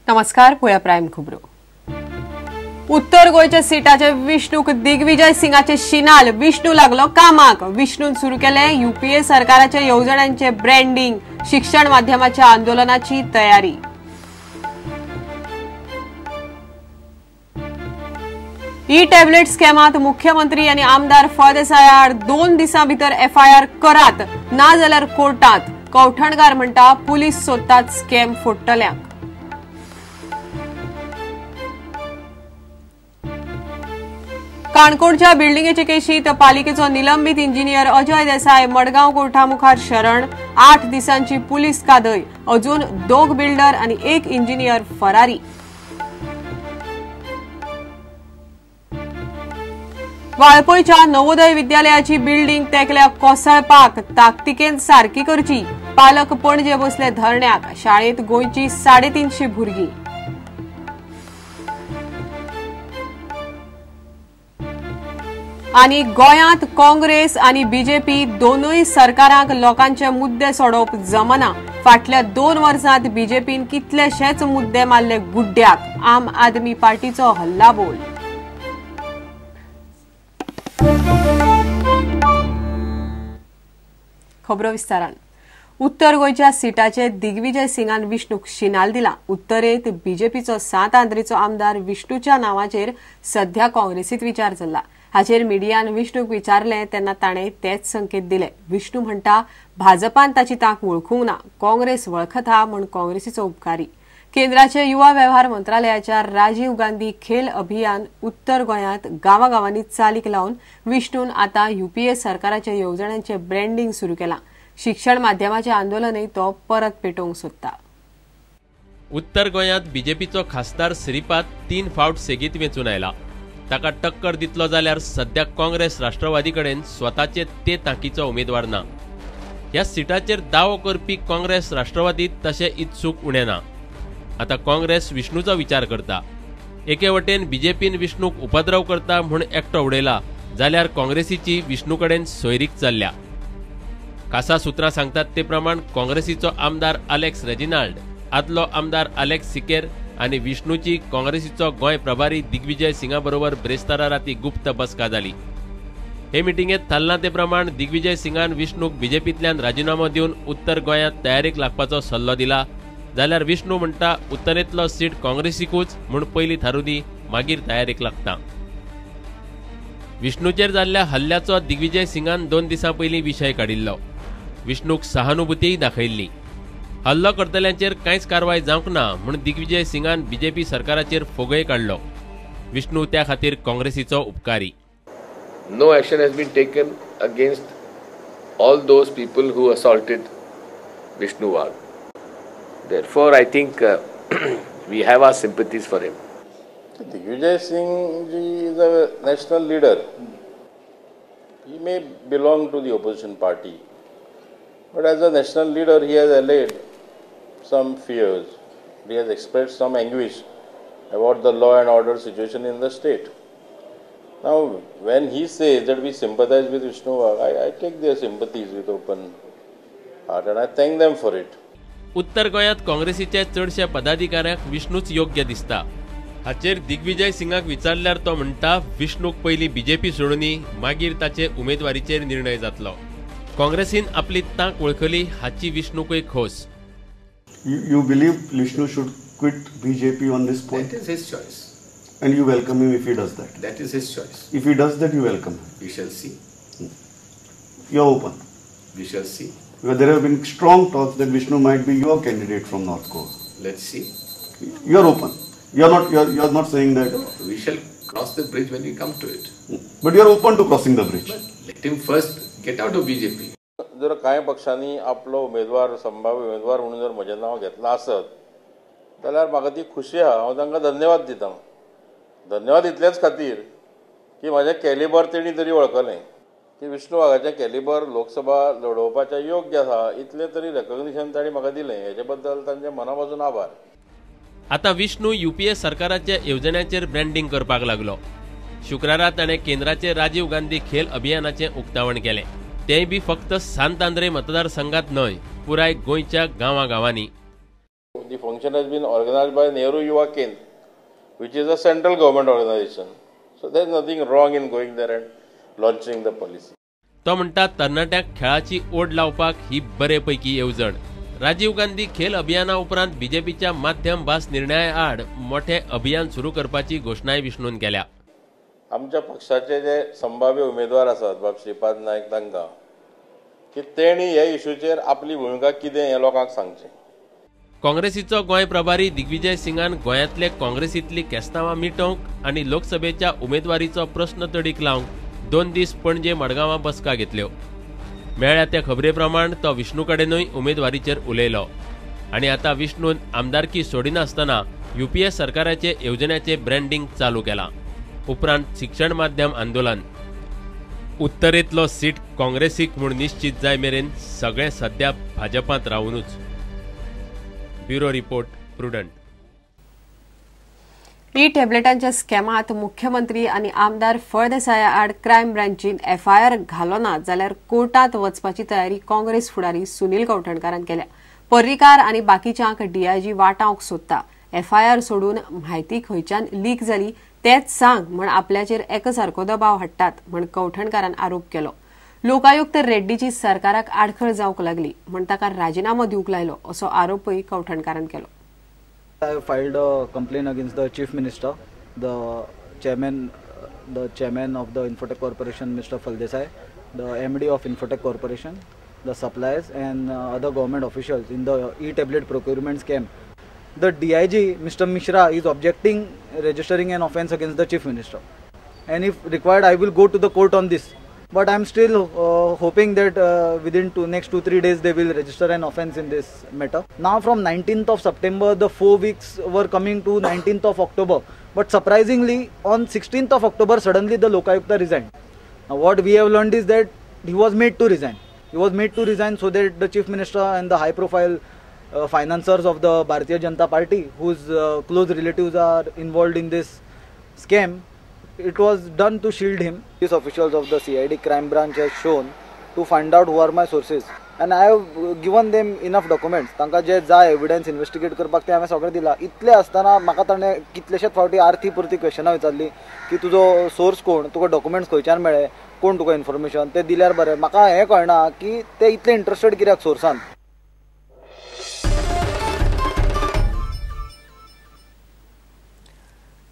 नमस्कार, पळया प्रायम खबरो. उत्तर गोंयच्या सीटाचे विष्णूक दिग्विजय सिंगाचे शिनाल. विष्णू लागलो कामाक. विष्णून सुरू केले युपीए सरकाराच्या येवजण्यांचे ब्रँडिंग. शिक्षण माध्यमाच्या आंदोलनाची तयारी. ई टॅबलेट स्कॅमात मुख्यमंत्री आनी आमदार फळदेसाय आड 2 दिसां भितर एफआयआर करात, ना जाल्यार कोर्टात. कवठणकार म्हणटा पुलीस सोदतात स्कॅम फोडटल्यांक. काणकोणच्या बिल्डिंगेचे केशीत पालिकेचो निलंबित इंजिनियर अजय देसाय मडगांव कोर्टा मुखार शरण. 8 दिसांची पुलीस कादय. अजून 2 बिल्डर आनी 1 इंजिनियर फरारी. वाळपयच्या नवोदय विद्यालयाची बिल्डिंग तेकल्या कोसळपाक ताकतिकेन सारकी करची. पालक पणजे बसले धरण्याक. शाळेत गोंयची 350 भुरगीं. आनी गोंयांत काँग्रेस आनी बीजेपी दोनूय सरकारांक लोकांचे मुद्दे सोडोवप जमना. फाटल्या 2 वर्सांत बीजेपीन कितलेशेच मुद्दे मारले गुड्ड्याक. आम आदमी पार्टीचो हल्लाबोल. खबरो विस्तारान. उत्तर गोंयच्या सीटाचे दिग्विजय सिंगान विष्णूक शिनाल दिला. उत्तरेंत बीजेपीचो 7 आंद्रेचो आमदार विष्णूच्या नांवाचेर सध्या काँग्रेसीत विचार चल्ला. हाचेर मिडियान विष्णूक विचारले तेन्ना ताणें तेच संकेत दिले. विष्णू म्हणटा भाजपान ताची तांक वळखूंक ना, काँग्रेस वळखता म्हूण काँग्रेसीचो उपकारी. केंद्राचे युवा वेव्हार मंत्रालयाच्या राजीव गांधी खेल अभियान उत्तर गोंयांत गांवागांवांनी चालीक लावन विष्णून आतां युपीए सरकाराच्या येवजण्यांचे ब्रँडिंग सुरू केलां. शिक्षण माध्यमाचे आंदोलनय तो परत पेटोवंक सोदता. उत्तर गोंयांत बीजेपीचो खासदार श्रीपाद 3 फावट सेगीत वेंचून आयला. ताका टक्कर दितलो जाल्यार सध्या काँग्रेस राष्ट्रवादी कडेन स्वताचे ते तांकीचो उमेदवार ना. ह्या सिटाचेर दावो करपी काँग्रेस राष्ट्रवादी तशें इत्सूक उणें ना. आतां काँग्रेस विष्णूचो विचार करता. एके वटेन बीजेपीन विष्णूक उपद्रव करता म्हूण एकटो उडयला जाल्यार काँग्रेसीची विष्णू कडेन सोयरीक चल्ल्या. खासा सुत्रां सांगतात ते प्रमाण काँग्रेसीचो आमदार आलेक्स रेजिनाल्ड, आदलो आमदार आलेक्स सिकेर आनी विष्णूची काँग्रेसीचो गोंय प्रभारी दिग्विजय सिंगा बरोबर ब्रेस्तारा राती गुप्त बसका जाली. हे मिटिंगेत थारलां ते प्रमाण दिग्विजय सिंगान विष्णूक बीजेपींतल्यान राजिनामो दिवन उत्तर गोंयांत तयारीक लागपाचो सल्लो दिला. जाल्यार विष्णू म्हणटा उत्तरेंतलो सीट काँग्रेसीकूच म्हूण पयलीं थारूं दी, मागीर तयारीक लागता. विष्णूचेर जाल्ल्या हल्ल्याचो दिग्विजय सिंगान 2 दिसां पयलीं विशय काडिल्लो. विष्णूक सहानुभूतीय दाखयल्ली. हल्लो करतल्यांचेर कांयच कारवाय जावंक ना म्हूण दिग्विजय सिंगान बीजेपी सरकाराचेर फोगय काडलो. विष्णू त्या खातीर काँग्रेसीचो उपकारी. No action has been taken against all those people who assaulted Vishnu Wagh. Therefore, I think we have our sympathies for him. Digvijay Singh ji is a national leader. He may belong to the opposition party, but as a national leader, he has allayed some fears. He has expressed some anguish about the law and order situation in the state. Now, when he says that we sympathize with Vishnu Wagh, I take their sympathies with open heart and I thank them for it. उत्तर गोंयांत काँग्रेसीचे चडशे पदाधिकाऱ्यांक विष्णूच योग्य दिसता. हाचेर दिग्विजय सिंगाक विचारल्यार तो म्हणटा विष्णूक पयलीं बीजेपी सोडुनी, मागीर ताचे उमेदवारीचेर निर्णय जातलो. काँग्रेसीन आपली तांक वळखली हाची विष्णूकय खोस. You believe Vishnu should quit BJP on this point? That is his choice. And you welcome him if he does that? That is his choice. If he does that, you welcome him? We shall see. You are open? We shall see. Because there have been strong talks that Vishnu might be your candidate from North Goa. Let's see. You are open. You are not saying that. No, we shall cross the bridge when we come to it. But you are open to crossing the bridge. But let him first get out of BJP. जर कांय पक्षांनी आपलो उमेदवार, संभाव्य उमेदवार म्हणून जर म्हजें नांव घेतलां आसत जाल्यार म्हाका ती खुशी आहा. हांव तांकां धन्यवाद दिता. धन्यवाद इतलेच खातीर की म्हाजें कॅलिबर तेणी तरी वळखलें की विष्णू वाघाचें कॅलिबर लोकसभा लढोवपाचें योग्य आसा इतलें तरी रेकग्निशन तांणी म्हाका दिलें. हेजे बद्दल तांचे मना पासून आभार. आतां विष्णू युपीए सरकाराच्या येवजण्यांचेर ब्रँडिंग करपाक लागलो. शुक्रारा ताणें केंद्राचे राजीव गांधी खेल अभियानाचें उक्तावण केलें. तेंय बी फक्त सांत आंद्रे मतदारसंघात न्हय, पुराय गोंयच्या गांवागांवांनी. The function has been organized by Nehru Yuva Kendra, which is a central government organization. So there is nothing wrong in going there and launching the policy. तो म्हणटा तरणाट्यांक खेळाची ओढ लावपाक ही बरे पैकी येवजण. राजीव गांधी खेल अभियाना उपरांत बीजेपीच्या माध्यम भास निर्णया आड मोठे अभियान सुरू करपाची घोशणाय विष्णून केल्या. आमच्या पक्षाचे जे संभाव्य उमेदवार आसात बाब श्रीपाद नायक तांकां की तेणी ह्या इशूचेर आपली भुमिका कितें हें लोकांक सांगचें. काँग्रेसीचो गोंय प्रभारी दिग्विजय सिंगान गोंयांतले काँग्रेसींतली केस्तांवां मिटोवंक आनी लोकसभेच्या उमेदवारीचो प्रस्न तडीक लावंक 2 दीस पणजे मडगांवां बसका घेतल्यो. मेळ्ळ्या त्या खबरे प्रमाण तो विष्णू कडेनूय उमेदवारीचेर उलयलो आनी आतां विष्णून आमदारकी सोडिनासतना युपीए सरकाराचे येवजण्याचे ब्रँडिंग चालू केलां. उपरांत शिक्षण माध्यम आंदोलन. उत्तरेंतलो सीट काँग्रेसीक म्हूण निश्चित जाय मेरेन सगळें सद्या भाजपांत रावुनूच. Bureau report, Prudent. ई टॅबलेटांच्या स्कॅमात मुख्यमंत्री आनी आमदार फळदेसाया आड क्रायम ब्रांचीन एफआयआर घालो ना जाल्यार कोर्टात वचपाची तयारी काँग्रेस फुडारी सुनील कवठणकारान केल्या. पर्रीकार आनी बाकीच्यांक डीआयजी वाटावंक सोदता. एफआयआर सोडून म्हायती खंयच्यान लीक जाली तेच सांग म्हण आपल्याचेर एकसारको दबाव हाडटात म्हण कवठणकारान आरोप केलो. लोकायुक्त रेड्डीची सरकाराक आडखळ जावंक लागली म्हण ताका राजिनामो दिवंक लायलो असो आरोपय कवठणकारान केलो. I have filed a complaint against the Chief Minister, the chairman of the Infotech Corporation, Mr. Faldesai, the MD of Infotech Corporation, the suppliers and other government officials in the e-tablet procurement scam. The DIG, Mr. Mishra, is objecting registering an offence against the Chief Minister. And if required, I will go to the court on this. But I am still hoping that within next 2-3 days they will register an offence in this matter. Now from 19th of September, the 4 weeks were coming to 19th of October. But surprisingly, on 16th of October, suddenly the Lokayukta resigned. Now what we have learned is that he was made to resign. He was made to resign so that the Chief Minister and the high profile financiers of the Bharatiya Janata Party, whose close relatives are involved in this scam, it was done to shield him. These officials of the CID crime branch has shown to find out who are my sources, and I have given them enough documents. तांकां जे जाय evidence investigate करपाक ते हांवें सगळें दिलां. इतलें आसतना म्हाका ताणें कितलेशेच फावटी आर्थी परती क्वेशनां विचारली की तुजो सोर्स कोण, तुका डॉक्युमेंट्स खंयच्यान मेळ्ळे, कोण तुका इन्फॉर्मेशन ते दिल्यार बरें. म्हाका हें कळना की ते इतले इंट्रस्टेड कित्याक सोर्सान.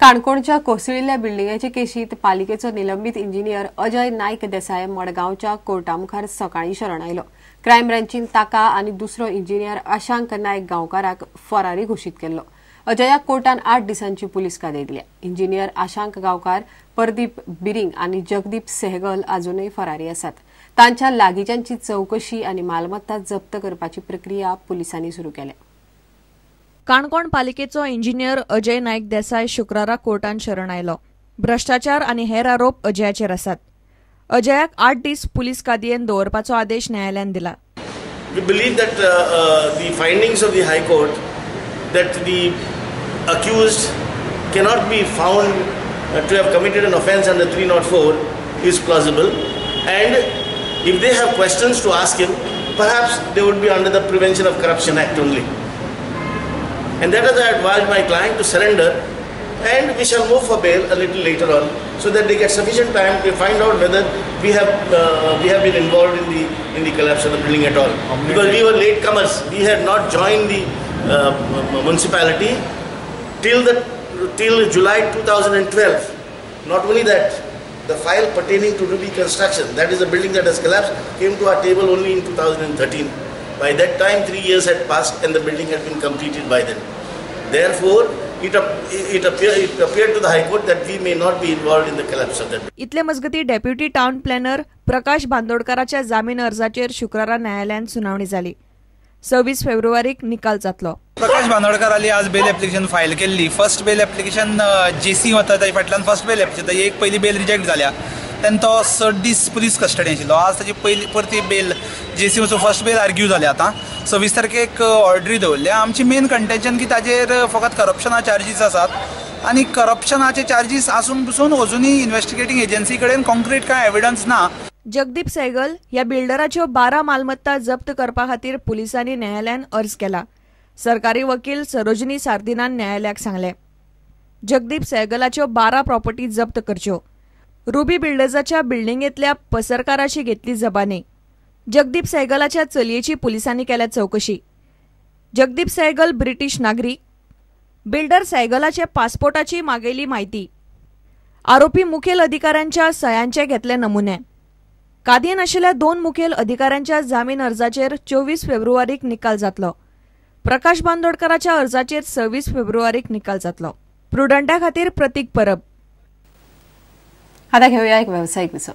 काणकोणच्या कोसळिल्ल्या बिल्डिंगेचे केशीत पालिकेचो निलंबीत इंजिनियर अजय नायक देसाय मडगांवच्या कोर्टा मुखार सकाळीं शरण आयलो. क्रायम ब्रांचीन ताका आनी दुसरो इंजिनियर अशांक नायक गांवकाराक फरारी घोशीत केल्लो. अजयाक कोर्टान 8 दिसांची पुलीस कादय दिल्या. इंजिनियर आशांक गांवकार, परदीप बिरिंग आनी जगदीप सेहगल अजूनय फरारी आसात. तांच्या लागींच्यांची चवकशी आनी मालमत्ता जप्त करपाची प्रक्रिया पुलिसांनी सुरू केल्या. काणकोण पालिकेचो इंजिनियर अजय नायक देसाय शुक्रारा कोर्टान शरण आयलो. भ्रष्टाचार आनी हेर आरोप अजयाचेर आसात. अजयाक 8 दीस पुलीस कादयेन दवरपाचो आदेश न्यायालयान दिला. We believe that the findings of the High Court that the accused cannot be found to have committed an offence under 304 is plausible, and if they have questions to ask him, perhaps they would be under the Prevention of Corruption Act only. And that is, I advised my client to surrender, and we shall move for bail a little later on, so that they get sufficient time to find out whether we have been involved in the collapse of the building at all. Because we were latecomers, we had not joined the municipality till July 2012. Not only that, the file pertaining to Ruby construction, that is the building that has collapsed, came to our table only in 2013. By that time, 3 years had passed and the building had been completed by then. Therefore, it appeared to the High Court that we may not be involved in the collapse of that. इतले मजगती deputy town planner Prakash बांदोडकाराच्या जामीन अर्जाचेर शुक्रारा न्यायालयान सुनावणी जाली. 26 फेब्रुवारीक निकाल जातलो. प्रकाश बांदोडकाराली आज बेल एप्लिकेशन फायल केल्ली. फर्स्ट बेल एप्लिकेशन जेसी वता ताजे फाटल्यान फर्स्ट बेल एप्लिकेशन, ताजी एक पयली बेल रिजेक्ट जाल्या. तेन्ना तो 6 दीस पुलीस कस्टडी आशिल्लो. आज ताजी पयली परती बेल जेसी वचून फर्स्ट बेल आर्ग्यू जाल्या. आतां 26 तारखेक ऑर्डरी दवरल्या. आमची मेन कंटेन्शन की ताजेर फकत करप्शना चार्जीस आसात आनी करप्शनाचे चार्जीस आसून पसून अजुनूय इन्वेस्टिगेटींग एजन्सी कडेन कॉन्क्रीट कांय एविडन्स ना. जगदीप सेहगल ह्या बिल्डराच्यो 12 मालमत्ता जप्त करपा खातीर पुलिसांनी न्यायालयान अर्ज केला. सरकारी वकील सरोजिनी सार्दिनान न्यायालयाक सांगलें. जगदीप सहगलाच्यो 12 प्रॉपर्टी जप्त करच्यो. रुबी बिल्डर्साच्या बिल्डिंगेंतल्या पसरकाराची घेतली जबानी. जगदीप सहगलाच्या चलयेची पुलिसांनी केल्या चवकशी. जगदीप सहगल ब्रिटीश नागरीक. बिल्डर सहगलाचे पासपोर्टाची मागयली म्हायती. आरोपी मुखेल अधिकाऱ्यांच्या सयांचे घेतले नमुने. कादयेन आशिल्ल्या 2 मुखेल अधिकाऱ्यांच्या जामीन अर्जाचेर 24 फेब्रुवारीक निकाल जातलो. प्रकाश बांदोडकराच्या अर्जाचेर 26 फेब्रुवारीक निकाल जातलो. प्रुडंटा खातीर प्रतीक परब. आता घेऊया एक व्यावसायिक विसव.